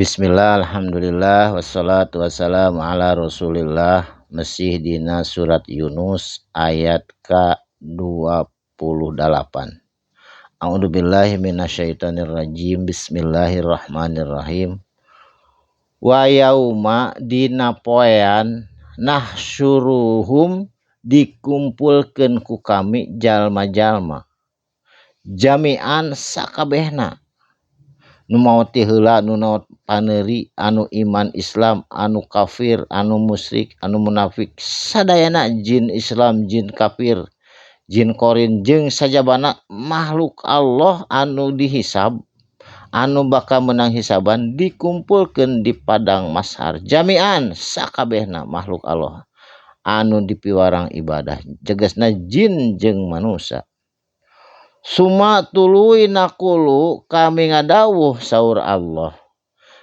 Bismillah, alhamdulillah, wassalatu wassalamu ala rasulillah. Masih dina surat Yunus ayat ka-28. A'udzubillahi minasyaitonirrajim. Bismillahirrahmanirrahim. Wa yauma dina poean nahsyuruhum dikumpulkeun ku kami jalma-jalma jami'an sakabehna, nu maot ti heula, nu maot paneuri, anu iman Islam, anu kafir, anu musyrik, anu munafik, sadayana, jin Islam, jin kafir, jin qorin, jeung sajabana makhluk Allah anu dihisab, anu bakal menang hisaban, dikumpulkeun di padang mahsyar jami'an sakabehna makhluk Allah anu dipiwarang ibadah, tegasna jin jeung manusia. Summa tuluy naqulu kami ngadawuh, saur Allah,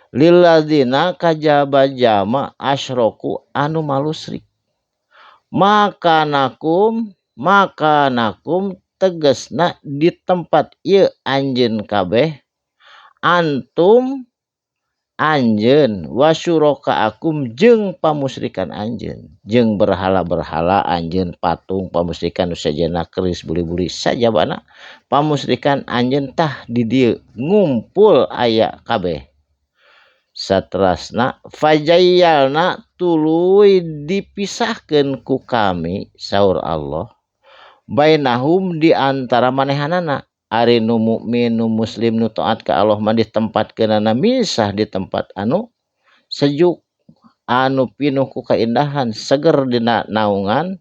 lilladzina ka jalma asyroku anu malusrik, makanakum, makanakum tegesna di tempat ieu anjeun kabeh, antum anjeun, wa syurakaakum jeung pamusrikan anjeun, jeung berhala-berhala anjeun, patung pamusrikan nu sejenna, keris, buli-buli, sajabana pamusrikan anjeun, tah di dieu ngumpul aya kabeh. Saterasna fazayyalna tuluy dipisahkeun ku kami, saur Allah, bainahum di antara manehanana. Ari nu mukmin, nu muslim, nu taat ka Allah mah ditempatkeunana misah di tempat anu sejuk, anu pinuh ku kaindahan, seger, dina naungan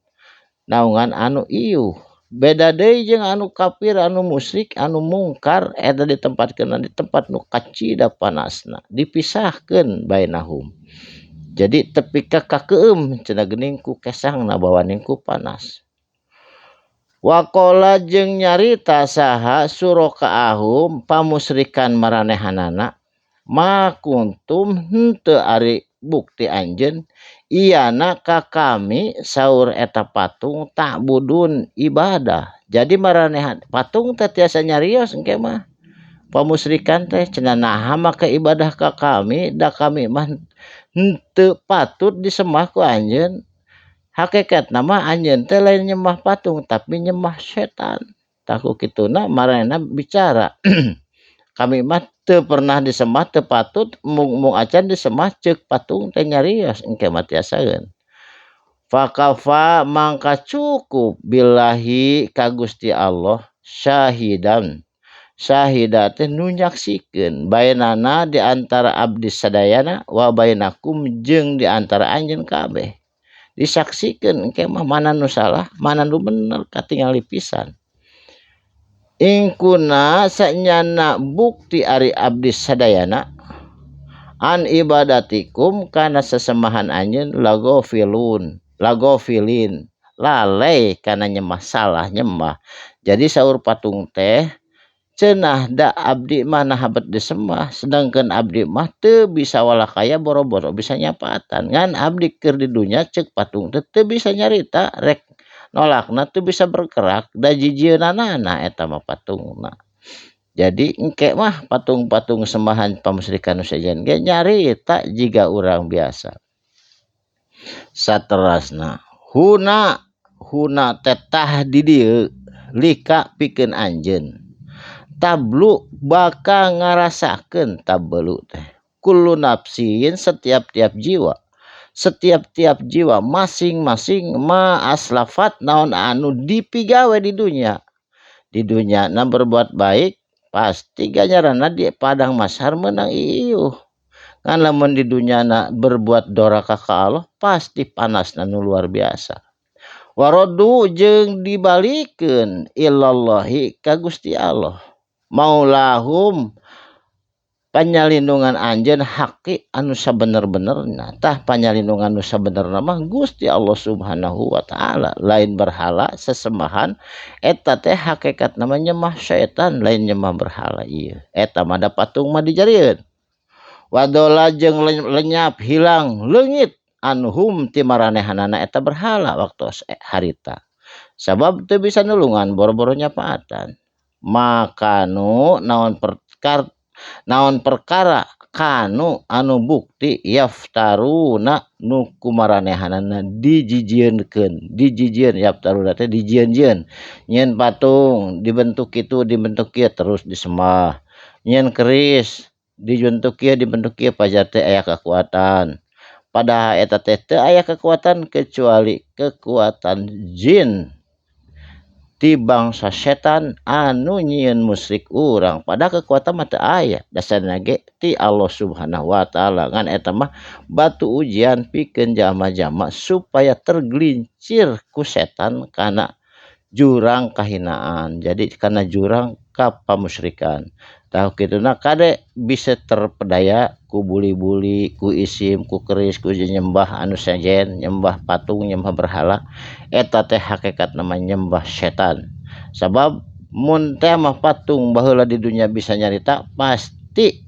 naungan anu iuh. Beda deui jeung anu kafir, anu musyrik, anu mungkar, eta ditempatkeun di tempat nu kacida panasna. Dipisahkeun bainahum, jadi tepi ka kakeum cenah geuning ku kesangna bawaning ku panas. Waqala jeung nyarita saha syurakaahum pamusrikan maranehanana, ma kuntum henteu ari bukti anjeun, iyana ka kami, saur eta patung, ta'budun ibadah. Jadi maranehan patung teh tiasa nyarios engke mah, pamusrikan teh cenah, "Naha make ibadah ka kami, da kami mah henteu patut disembah ku anjeun." Hakikatna mah anjeun teh lain nyembah patung, tapi nyembah setan. Tah, ku kituna maranehna bicara, "Kami mah teu pernah disembah, teu patut, mung acan disembah," ceuk patung teh nyarios. Engke mah tiasaeun. Fakafa mangka cukup, billahi ka Gusti Allah, syahidan, syahida teh nu nyaksikeun, bainana di antara abdi sadayana, wa bainakum jeung di antara anjeun kabeh. Disaksikeun engke mah mana nu salah, mana nu bener, katingali pisan. In kunna sanyana bukti ari abdi sadayana, an ibadatikum kana sesembahan anjeun, lagofilun, lagofilin lalai kana nyembah, salah nyembah. Jadi saur patung teh cenah, "Da abdi mah naha bet disembah, sedangkan abdi mah teu bisa walakaya, boro-boro bisa nyapaatan. Ngan abdi keur di dunya," ceuk patung teh, "teu bisa nyarita, rek nolakna teu bisa bergerak, da jijieunana eta mah patungna." Jadi engke mah patung-patung sembahan pamusrikan nu sejen ge nyarita jiga urang biasa. Saterasna huna, huna teh tah di dieu, lika pikeun anjeun, tablu bakal ngarasakeun, tablu teh kullu nafsin setiap-tiap jiwa, setiap-tiap jiwa masing-masing, ma aslafat naon anu dipigawe di dunya. Di dunya na berbuat baik pasti ganjaranna di padang mahsyar meunang iuh. Ngan lamun di dunya na berbuat doraka ka Allah, pasti panasna nu luar biasa. Waraddu jeung dibalikeun, ilallahi ka Gusti Allah, maulahum panyalindungan anjeun, haqqi anu sabener-benerna. Tah, panyalindungan nu sabenerna mah Gusti Allah Subhanahu wa taala, lain berhala sesembahan. Eta teh hakikatna mah nyembah setan, lain nyembah berhala ieu. Eta mah da patung mah dijarieun. Wadolla jeung lenyap, hilang, leungit, anhum ti maranehanana eta berhala waktu harita, sabab teu bisa nulungan, boro-boro nyapaatan. Makanu naon perkara, naon perkara. Kanu anu bukti yaftaruna nu kumaranehanana dijijieunkeun, dijijieun yaftaruna teh dijieun-jieun, nyieun patung dibentuk kitu dibentuk kieu terus disembah, nyieun keris dibentuk kieu dibentuk kieu pajar teh aya kekuatan, padahal eta teh teu aya kekuatan kecuali kekuatan jin ti bangsa setan anu nyieun musyrik urang, padahal kekuatan mah teu aya dasarna ge ti Allah Subhanahu wa taala, ngan eta mah batu ujian pikeun jalma-jalma supaya tergelincir ku setan kana jurang kahinaan, jadi kana jurang kapamusyrikan. Tah kituna kade bisa terpedaya ku buli-buli, ku isim, ku keris, ku nyembah anu sejen, nyembah patung, nyembah berhala, eta teh hakikatna mah nyembah setan. Sabab mun teh mah patung baheula di dunya bisa nyarita pasti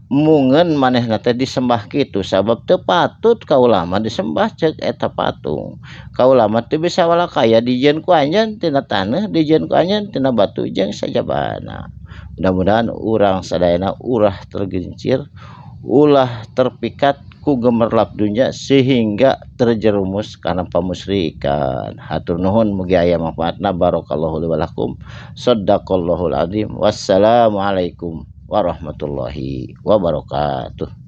mungeun manehna teh disembah kitu, sabab teu patut kaula mah disembah ceuk eta patung. Kaula mah teu bisa walakaya dijieun ku anjeun tina taneuh, dijieun ku anjeun tina batu jeung sajabana. Mudah-mudahan urang sadayana ulah tergelincir, ulah terpikat ku gemerlap dunya sehingga terjerumus kana pamusyrikan. Hatur nuhun, mugi aya manfaatna. Barakallahu li wa lakum. Shadaqallahul azim. Wassalamualaikum warahmatullahi wabarakatuh.